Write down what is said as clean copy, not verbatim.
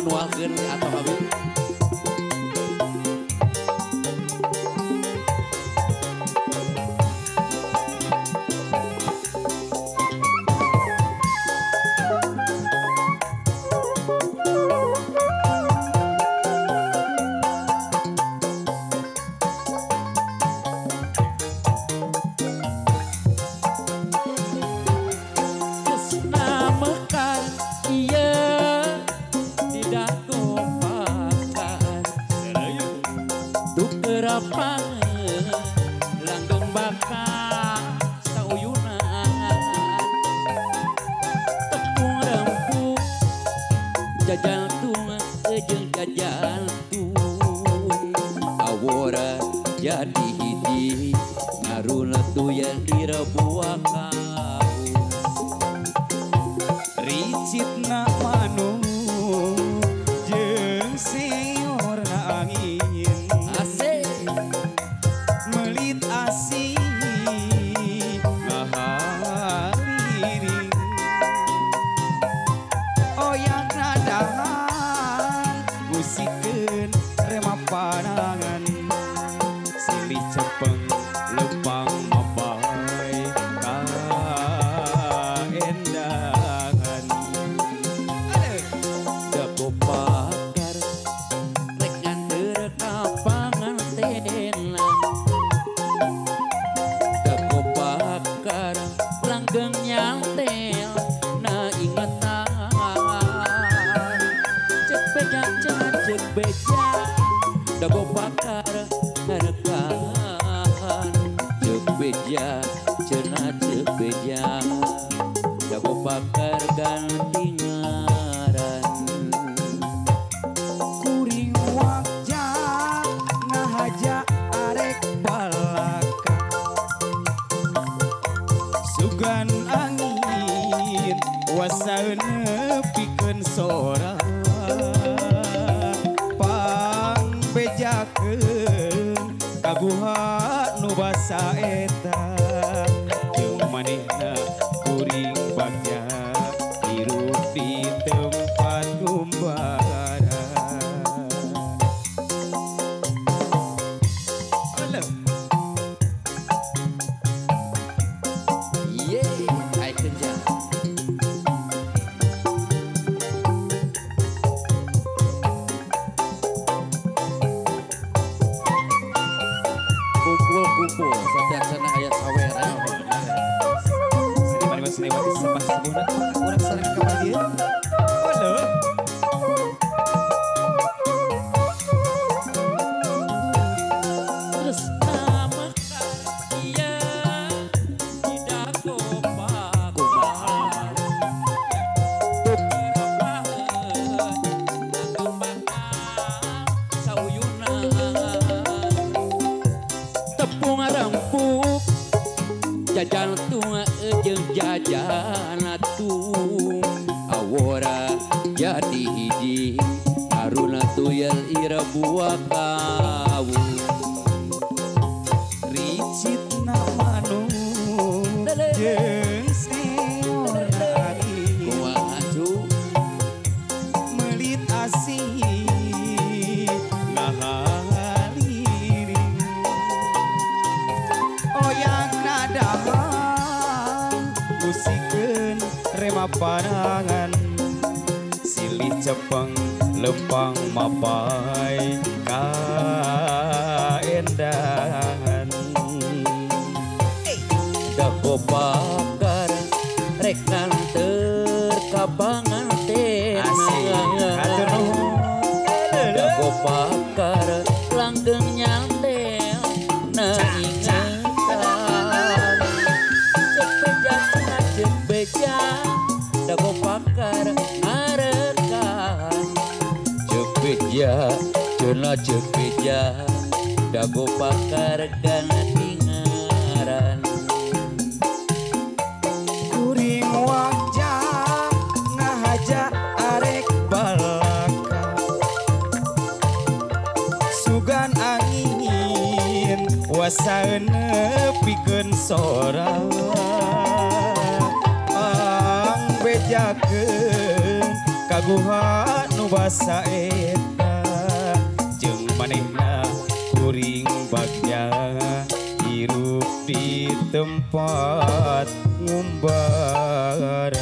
Dipanualkeun atau abi. Langgeng bakal sauyunan tepung rempu jajan tung jeung jajan tung awora jadi hiji ngaruna tuyan direbuak kaum ricitna manu jeung siorna angin asik melit asih ngahaliring oyak nadahan musikeun rema panangan silih cepeng lempang mapai kaendangan dago pakar rek nganteur ka pangantenan dago pakar langgeng nyantel na ingetan cek beja cek beja dago pakar ngarekan cek beja cenah cek beja dago pakar ganti ngaran kuring wajah ngahaja arek balaka sugan angin wasaeun nepikeun sora pangbejakeun kaguha nu basa eta jeung manehna kuring bagja hirup di tempat gumbara. Aduh. Ye, ai kerja. Kumpul-kumpul setiap sana aya sawera. Seniman seniwati sepah sebuah urang sareng ka dieu. Halo. Terus nama iya tidak kumaha. Tepung rempuk jajan tung jeung jajan tung awora jadi hiji haruna tuyal ira buah kawung ricitna manu jeung siorna angin kumaha cu melit asih ngahaliring oyak nadahan musikeun rema panangan silih cepeng lempang mapai kaendangan dago pakar rek nganteur ka panganten asik hatur nuhun dago pakar langgeng nyantel na ingetan cek beja cek beja dago pakar ngarekan cek beja cenah cek beja dago pakar ganti ngaran kuring wajah ngahaja arek balaka sugan angin wasaeun nepikeun sora pangbejakeun kaguha nu basa eta jeung manehna kuring bagja hirup di tempat ngumbara.